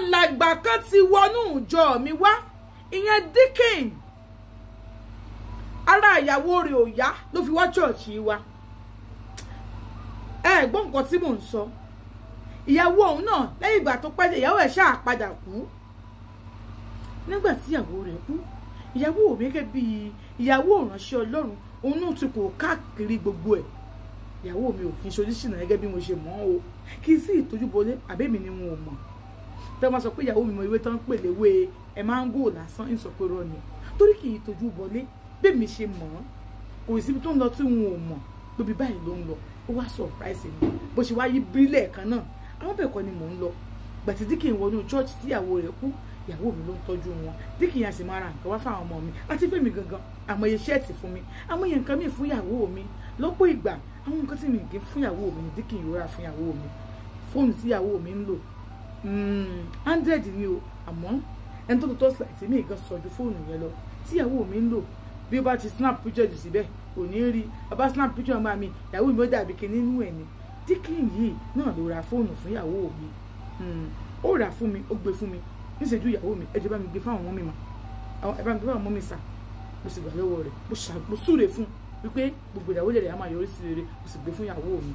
Alàgbà kan ti wọnú ìjọ mi wá, ìyẹn Deacon. Ara ìyàwó rẹ̀ ò yá ló fi wá ṣọ́ọ̀ṣì wa. Ẹ gbọ́ nǹkan tí mò ń sọ. Ìyàwó òun náà lẹ́yìn ìgbà tó pẹ́ dé, ìyàwó ẹ̀ ṣáà padà kú. Nígbà tí ìyàwó rẹ̀ kú, ìyàwó mi gẹ́gẹ́ bí ìyàwó ìránṣẹ́ Ọlọ́run, òun náà ti kò káàkiri gbogbo ẹ̀. Ìyàwó mi ò kí n ṣoníṣìnà gẹ́gẹ́ bí mo ṣe mọ̀ ọ́ o, kì í sí ìtójúbolé àbẹ́mi ni wọn ò mọ̀. Tẹ́ wọ́n sọ pé ìyàwó mi mọ ewé tán ń pè léwé ẹ máńgò lásán, ń sọ pé rọ ni, torí kì í tójú bọlé bẹ́ẹ̀ mi ṣe mọ̀ ọ́. Kò síbi tó ń lọ tí wọn ò mọ̀, lóbi báyìí ló ń lọ. Ó wá surprise mi bó ṣe wá yí bírílẹ̀ kan náà. Àwọn bẹ́ẹ̀ kọ́ ni mò ń lọ. Gbàtí Deacon wọnú church tí ìyàwó rẹ̀ kú, ìyàwó mi ló ń tọ́jú wọn. Deacon yẹn sì máa ra nǹkan wá fáwọn ọmọ mi àti fẹ́mi gangan, àmọye ṣẹ́ẹ̀tì fún mi, àmọye nǹkan mi fún ìyàwó mi. Lọ́pọ̀ ìgbà àwọn nǹkan tí mi kì í fún ìyàwó mi ni Deacon yóò rà fún ìyàwó mi. Fóònù tí ìyàwó mi ń lò 100 ni o, àmọ́ ẹni tó tó torchlight mi gan sọ ju fóònù yẹn lọ tí ìyàwó mi ń lò. Bí ó bá ti snap picture jù síbẹ̀, kò ní rí bàbá snap picture máa mi, ìyàwó mi ó dàbí kinní nínú ẹ̀ ni. Deacon yìí náà ló ra fóònù fún ìyàwó mi. Ó rà fún mi, ó gbé fún mi níṣẹ́jú ìyàwó mi, ẹ jẹ́ bá mi gbé fáwọn ọmọ mi mà, ẹ bá mi gbé fáwọn ọmọ mi sà. Mo sì gbà lọ́wọ́ rẹ̀, mo súre fún wípé gbogbo ìyàwó rẹ̀ á máa yọrí sí rere. Mo sì gbé fún ìyàwó mi.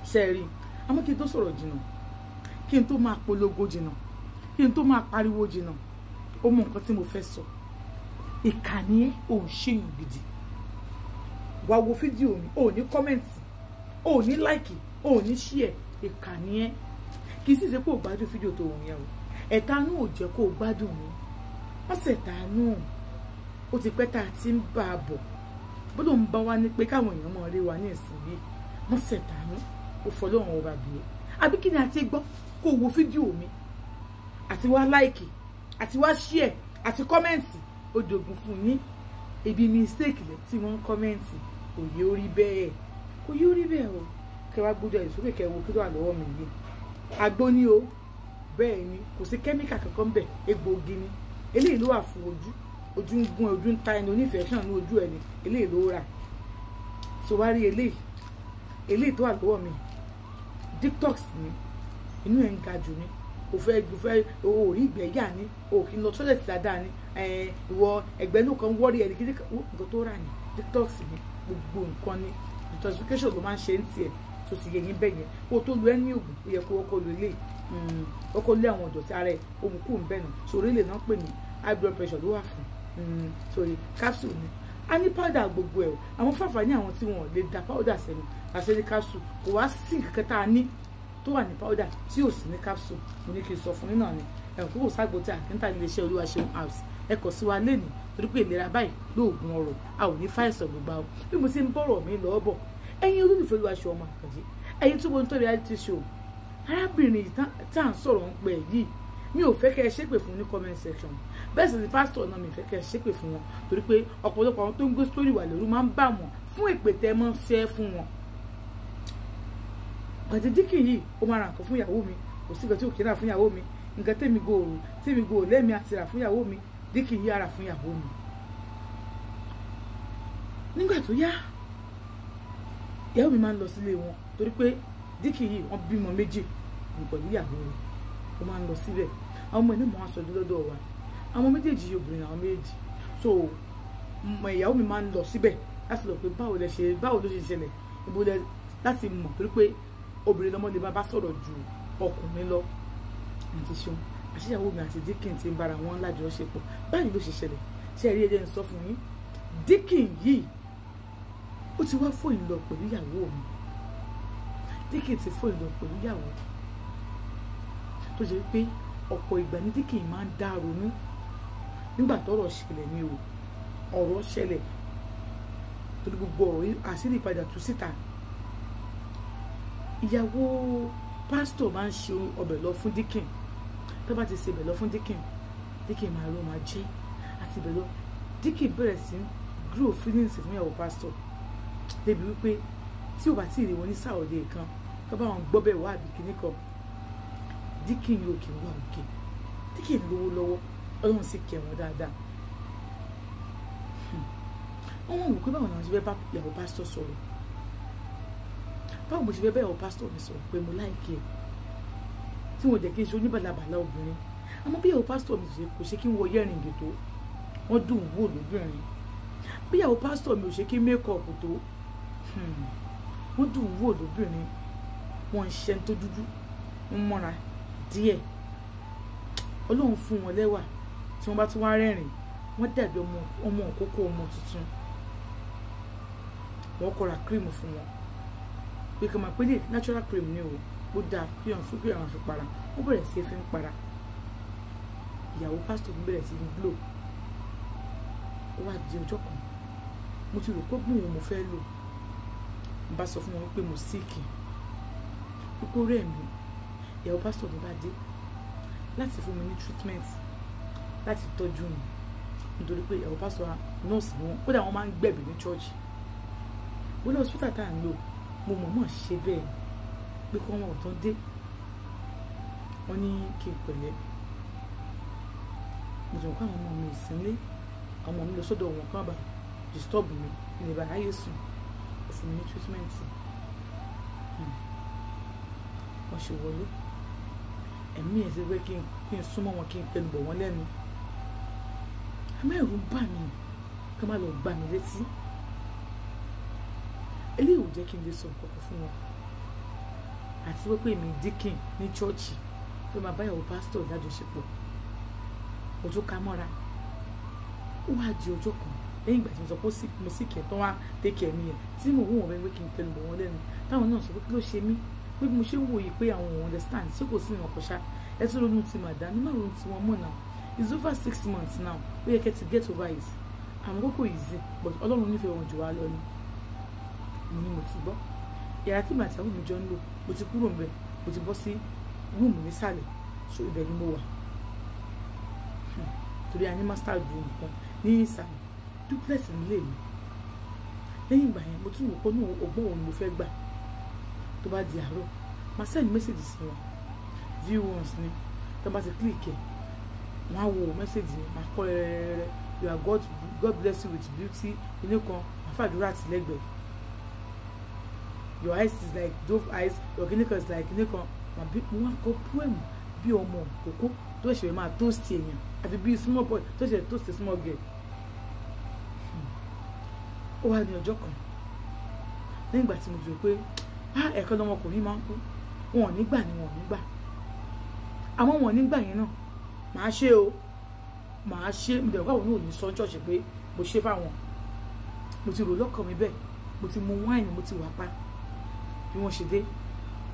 Ṣe é rí? Àmọ́ kí n tó sọ̀rọ̀ jìnnà, kí n tó máa polongo jìnnà, kí n tó máa pariwo jìnnà, ó mọ nǹkan tí mo fẹ́ sọ. Ìkànnì ẹ̀ ò ń ṣèyàn gidi. Wàá wo fídíò mi, ò ní comment, ò ní like, ò ní share. Ìkànnì ẹ̀ kì í sì ṣe pé ò gbádùn fídíò tó wù yẹn o. Ẹ̀tanú ò jẹ́ kó o gbádùn mi. Wọ́n ṣẹ̀tanú, ó ti pẹ́ tá a ti ń bá a bọ̀. Bó ló ń bá wa ní pé káwọn èèyàn máa rí wa ní ìsinyìí. Wọ́n ṣẹ̀tanú, ó fọlọ́run ọba bìí. Àbí kí ni a ti gbọ́ kó o wo fídíò mi àti wá like àti wá share àti comment? Ó dogun fún yín. Ibi mistake lẹ tí wọ́n ń comment. Kò yé orí bẹ́ẹ̀, kò yé orí bẹ́ẹ̀ o. Kẹ wá gbójú ẹ̀ sókè, kẹ wo kí ló wà lọ́wọ́ mi yìí. Àgbo ni o. Bẹ́ẹ̀ ni, kò sí kẹ́míkà kankan bẹ̀, egbòogi ni. Eléyìí ló wà fún ojú. Ojú ń gún, ojú ń ta ẹni, onífẹ̀ẹ́sàn ní ojú ẹni, eléyìí ló rà. So wá rí eléyìí, eléyìí tó wà lọ́wọ́ mi, detox ni. Inú ẹ̀ ń ga jù ni, o fẹ́ o fẹ́ o ò rí ìgbẹ́ yà ni, o kì í lọ toilet dáadáa ni, ìwọ ẹgbẹ́ inú kan wọ́ọ̀rì ẹni kí nǹkan tó rà ní detox ni. Gbogbo nǹkan ni detoxification ló máa ń ṣe ń tiẹ̀ tó ti yẹ yín bẹ́ẹ̀ yẹn. Kó o tó lu ẹni oògùn, ó yẹ kó o kọ́ lu eléyìí, ó kọ́ lé àwọn ọ̀dọ̀tí ara ẹ̀ omi kù ń bẹ̀ nù. Sórí ilé náà pè ní high blood pressure ló wà fún. Sórí capsule ni, a ní powder gbogbo ẹ̀ o. Àwọn fàǹfààní àwọn tí wọn ò lè da powder sẹ́nu àṣẹ ní capsule. Kò wá sí nǹkan tá a ní tó wà ní powder tí ò sí ní capsule. Mo ní kí n sọ fún yín náà ni ẹ̀kú kò ságbo tí àkíńtà nílé iṣẹ́ Olúwaṣeun House. Ẹ kàn sí wa lẹ́nu, torí pé ìlera báyìí lóògùn ọrọ̀. A ò ní fàìsàn gbogbo àwọn. Bí mo ti ń bọ̀rọ̀ mi lọ́ọ́ bọ̀, ẹ̀yin olólùfẹ́ Olúwaṣeun ọmọ Àkànjí, ẹ̀yin tó mọ tó reality show, arábìnrin tá à ń sọ̀rọ̀ ń pẹ́ yìí, mi ò fẹ́ kẹ́ ẹ ṣépè fún ní comment section. Bẹ́ẹ̀ sì ni pásítọ̀ náà, mi ò fẹ́ kẹ́ ẹ ṣépè fún wọn, torí pé ọ̀pọ̀lọpọ̀ àwọn tó ń gbé sórí wà lóru máa ń bà wọ́n fún èpè tẹ́ mọ́ ṣẹ́ fún wọn. Gbàtí Deacon yìí, ó máa ra nǹkan fún ìyàwó mi. Kò sí nǹkan tí ò kí rà fún ìyàwó mi. Nǹkan tẹ́mi go òru tẹ́mi go lẹ́mi àti rà fún ìyàwó mi, Deacon yìí á rà fún ìyàwó mi. Nígbà tó yá, ìyàwó mi máa ń lọ sílé wọn, torí pé Deacon yìí, wọ́n bímọ méjì pẹ̀lú ìyàwó rẹ̀. Ó máa ń lọ síbẹ̀. Àwọn ọmọ ẹ̀ náà máa ń sọdún lọ́dọ̀ wa. Àwọn méjèèjì yìí, obìnrin àwọn méjèèjì. So ìyàwó mi máa ń lọ síbẹ̀ láti lọ pé báwo lẹ ṣe, báwo ló ṣe ṣẹlẹ̀, ibo lẹ, láti mọ̀, torí pé obìnrin lọ́mọ lè máa bá sọ̀rọ̀ ju ọkùnrin lọ. Àti ṣeun àṣeyàwó mi àti Deacon ti ń bára wọn lájọṣepọ̀. Báyìí ló ṣe ṣẹlẹ̀. Ṣe rí? Ẹjẹ́ ń sọ fún yín. Deacon yìí, ó ti wá fòyìn lọ pẹ̀lú ìyàwó mi. Deacon ti fòyìn lọ pẹ̀lú ìyàwó, tó ṣe pé ọ̀pọ̀ ìgbà ní Deacon máa ń dá ronú nígbà tọ́rọ̀ ṣẹlẹ̀ ní o. Ọ̀rọ̀ ṣẹlẹ̀, torí gbogbo ọ̀rọ̀ yìí, àṣírí padà tú síta. Ìyàwó pásítọ̀ máa ń ṣe ọbẹ̀ lọ fún Deacon. Tó bá ti ṣe ọbẹ̀ lọ fún Deacon, Deacon máa lọ máa jẹ́ àti ibẹ̀ lọ. Deacon bẹ̀rẹ̀ sí grow feelings fún ìyàwó pásítọ̀, débi wípé tí ò bá tí ì rí wọn ní sáòdì kan tó bá wọn gbọ́ bẹ́ẹ̀ wá àbí kíní kan, Deacon yóò kí wá òkè. Deacon lówó lọ́wọ́, Ọlọ́run sì kẹ́ wọn dáadáa. Wọ́n wọ́n wò pé báwo ni wọ́n ṣe fẹ́ bá ìyàwó pásítọ̀ sọ̀rọ̀, báwo mo ṣe fẹ́ bá ìyàwó pásítọ̀ mi sọ̀rọ̀ pé mo like ẹ̀. Tí wọ́n jẹ́ kí n ṣe oníbàlàbàlà obìnrin. Àmọ́ bí ìyàwó pásítọ̀ mi kò ṣe kí n wọ yẹ́rìngì tó, wọ́n dùn wò lóbìnrin. Bí ìyàwó pásítọ̀ mi ò ṣe kí n mékọ̀pù tó, wọ́n dùn wò lóbìnrin. Wọ́n ń ṣe tó dúdú, wọ́n mọ́ra díẹ̀. Ọlọ́run fún wọn lẹ́wà. Tí wọ́n bá tún wá rẹ́rìn, wọ́n dàbí ọmọ òkókó ọmọ tuntun. Wọ́n kọra cream fún wọn pé kí n máa pé ní natural cream ni o, ó dáa kí wọ́n fún kí wọ́n fi para. Wọ́n bẹ̀rẹ̀ sí fi ń para. Ìyàwó pásítọ̀ mi bẹ̀rẹ̀ sí ní glow. Ó wá di ọjọ́ kan, mo ti rò pé bóun mo fẹ́ lò. Mo bá sọ fún wọn pé mo síìkì, pípé ó rẹ̀ mí. Ìyàwó pásítọ̀ mi bá dé láti fún mi ní treatment, láti tọ́jú mi, nítorí pé ìyàwó pásítọ̀ nọ́ọ̀sì ni wọ́n, kódà wọ́n máa ń gbẹ̀bí ní church. Mo lọ hospital tá à ń lò, mo mọ̀ọ́mọ̀ ṣe bẹ́ẹ̀ pé kí wọ́n tán dé. Wọ́n ní kí n pẹ̀lẹ́. Mo ti mọ̀ pé àwọn ọmọ mi ò sí nílé, àwọn ọmọ mi lọ sọ́dọ̀ wọn kán bá disturb mi, kí n lè bá ráyè sùn. Ó fún mi ní treatment. Wọ́n ṣe wọlé. Ẹ̀mí ẹ̀ ṣe pé kí n súnmọ́ wọn, kí n tẹnu bọ̀ wọ́n lẹ́nu. Àmọ́ ẹ̀rù ń bà mí kí wọ́n má lọ gbà mí létí. Eléyìí ò jẹ́ kí n lè sọ nǹkan kan fún wọn. Àti wípé èmi díkìn ní chọ́ọ̀chì pé máa bá ìyàwó pásítọ̀ lájọṣepọ̀. Mo tún ka mọ́ra. Ó wá di ọjọ́ kan lẹ́yìn ìgbà tí mo sọ pé mo sì kẹ̀ tán wá take care mi yẹn, tí mo wò wọ́n bẹ́ẹ̀ pé kí n tẹnu bọ̀ wọ́n lẹ́nu. Táwọn náà sọ pé kí ló ṣe mí, pé bí mo ṣe ń wòye pé àwọn ò understand, ṣé kò sí ìrànkan ṣá. Ẹ tún ronú ti màdá, mi má ronú ti wọn mọ̀ now. It's over 6 months now. Ó yẹ kẹ́ ti get over it. Àwọn kókò easy, but Ọlọ́run nífẹ̀ẹ́ wọn jù wá lọ ni. Mo ní mo ti gbọ́. Yàrá tí màtí àwọn mi jọ ń lò, mo ti kúrò ńbẹ̀, mo ti bọ́ sí rúùmù nísàlẹ̀, so ibẹ̀ ni mo wà. Torí a ní master room kan ní ìsàlẹ̀, duplex nílé mi. Lẹ́yìn ìgbà yẹn, mo tún wò pé ní ọgbọ́n òun ni mo fẹ́ gbà. Tó bá di àárọ̀, màá send message sí wọn. View once ni. Tó bá ti click ẹ̀, wọ́n á wo message yẹn, màá kọ́ rẹ́rẹ́rẹ́. You are God, God bless you with beauty. Inú kan, màá fàdúrà tì lẹ́gbẹ̀ẹ́. Your eyes is like dove eyes, your kinikan is like kinikan. Mo wá kọ poem bí ọmọ òkókó tó ṣe máa toast èèyàn, àfi bí small boy tó ṣe toast small girl. Ó wá ní ọjọ́ kan lẹ́yìn ìgbà tí mo jù pé ẹ̀kan lọmọkùnrin máa ń kú, wọn ò ní gbà ni wọn ò ní gbà. Àmọ́ wọn ò ní gbà yẹn náà, màá ṣe o, màá ṣe. Mo dẹ̀ káwọn náà ò ní sọ ṣọ́ọ̀ṣì pé mo ṣe fáwọn. Mo ti rò lọ́kàn mi bẹ́ẹ̀, mo ti mu wáìnì, mo ti wà pa. Bí wọ́n ṣe dé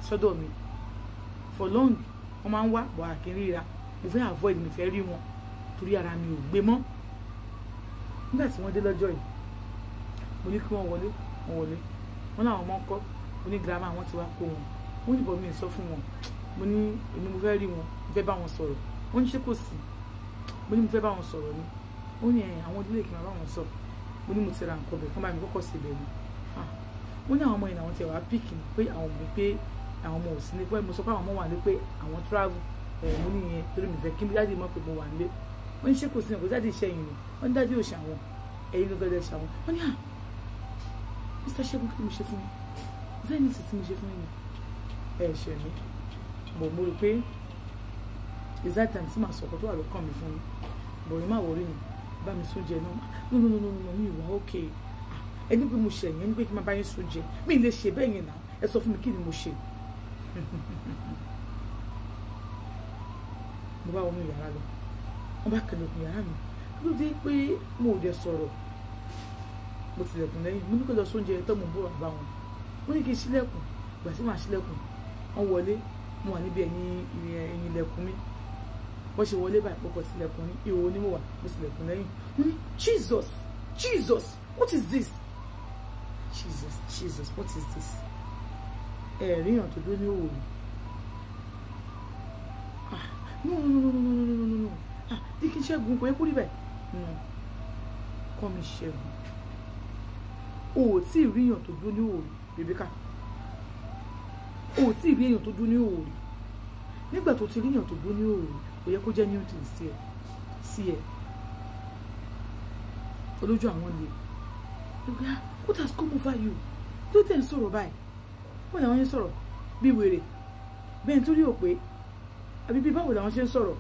sọ́dọ̀ mi for long, wọ́n máa ń wá bọ̀ àkín ríra. Mo fẹ́ avoid, mi fẹ́ rí wọn torí ara mi ò gbé mọ́. Nígbà tí wọ́n dé lọ́jọ́ yìí, mo ní kí wọ́n wọlé, wọ́n wọlé. Wọ́n láwọn ọmọ ń kọ́. Mo ní girama wọn ti wá kó wọn. Wọ́n ní bọ̀ mi sọ fún wọn. Mo ní èmi mo fẹ́ rí wọn, mo fẹ́ bá wọn sọ̀rọ̀. Wọ́n ní ṣé kò sí. Mo ní mo fẹ́ bá wọn sọ̀rọ̀ ni. Ó ní àwọn ilé kí n máa bá wọn sọ. Mo ní mo ti ra nǹkan bẹ̀ kán bá mi kọ́kọ́ sí ibẹ̀ ni. Wọ́n ní àwọn ọmọ yẹn làwọn ti wá pick ni, pé àwọn mọ̀ pé àwọn ọmọ ò sí ní, pé mo sọ pé àwọn ọmọ wà ní, pé àwọn travel. Mo ní ìyẹn torí mi fẹ́ kí daddy mọ̀ pé mo wà nílé. Wọ́n ní ṣé kò sí nǹkan, daddy iṣẹ́ yìí ni. Wọ́n ní daddy ò ṣàwọn, ẹ̀yin gangan lẹ ṣàwọn. Wọ́n ní Mr. Ṣẹ́gun, kí ni mo ṣe fún yín? Zenith tí mo ṣe fún yín ẹ ṣe mí bọ̀. Mo rò pé is that time tí màá sọ̀kọ̀ tó wà lọ́kàn mi fún yín bọ̀. Ẹ má worry mi, bá mi sún jẹ náà. No, no, no, no, no, mi ìwà okay. Ẹni pé mo ṣẹ̀yìn, ẹni pé kí n máa bá yín sún jẹ, mi lè ṣe bẹ́ẹ̀ yẹn náà. Ẹ sọ fún mi, kí ni mo ṣe? Mo bá wọnú yàrá lọ, wọ́n bá kẹlẹ̀kùn yàrá mi. Kí ló dé pé mo ò dẹ̀ sọ̀rọ̀? Mo tilẹ̀kùn lẹ́yìn. Mo ní kó lọ sóúnjẹ tó mo ń bọ̀ wá bá wọn. Wọ́n ní kí n ṣílẹ̀kùn. Ìgbà tí màá ṣílẹ̀kùn, wọ́n wọlé. Mo wà níbi ẹ̀yìn ilẹ̀kùn mi. Wọ́n ṣe wọlé báyìí, mo kọ̀ tilẹ̀kùn ní ihò ní mo wà, mo tilẹ̀kùn lẹ́yìn. Wọ́n ní, "Jesus, Jesus, what is this? Jesus, Jesus, what is this?" Ẹ̀ríyàn tó dó ní òwò. Ah, no, no, no, no, no, no, no, no, no. Ah, Díkì Ṣẹ́gun, kò yẹ kó rí bẹ́ẹ̀. No, kọ́ mi Ṣẹ́gun, o ò tí ì ríyàn tó dó ní òwò rí. Rebecca, o ò tí ì rí èèyàn tó dó ní òwò rí. Nígbà tó ti ríyàn tó dó ní òwò rí, kò yẹ kó jẹ́ new thing sí ẹ. Olójú àwọn lè. What has come over you tó tẹ̀ ń sọ̀rọ̀ báyìí? Wọ́n làwọn yẹn sọ̀rọ̀ bí wèrè bẹ́ẹ̀ nítorí ò pé Àbí bí báwo làwọn ṣe ń sọ̀rọ̀.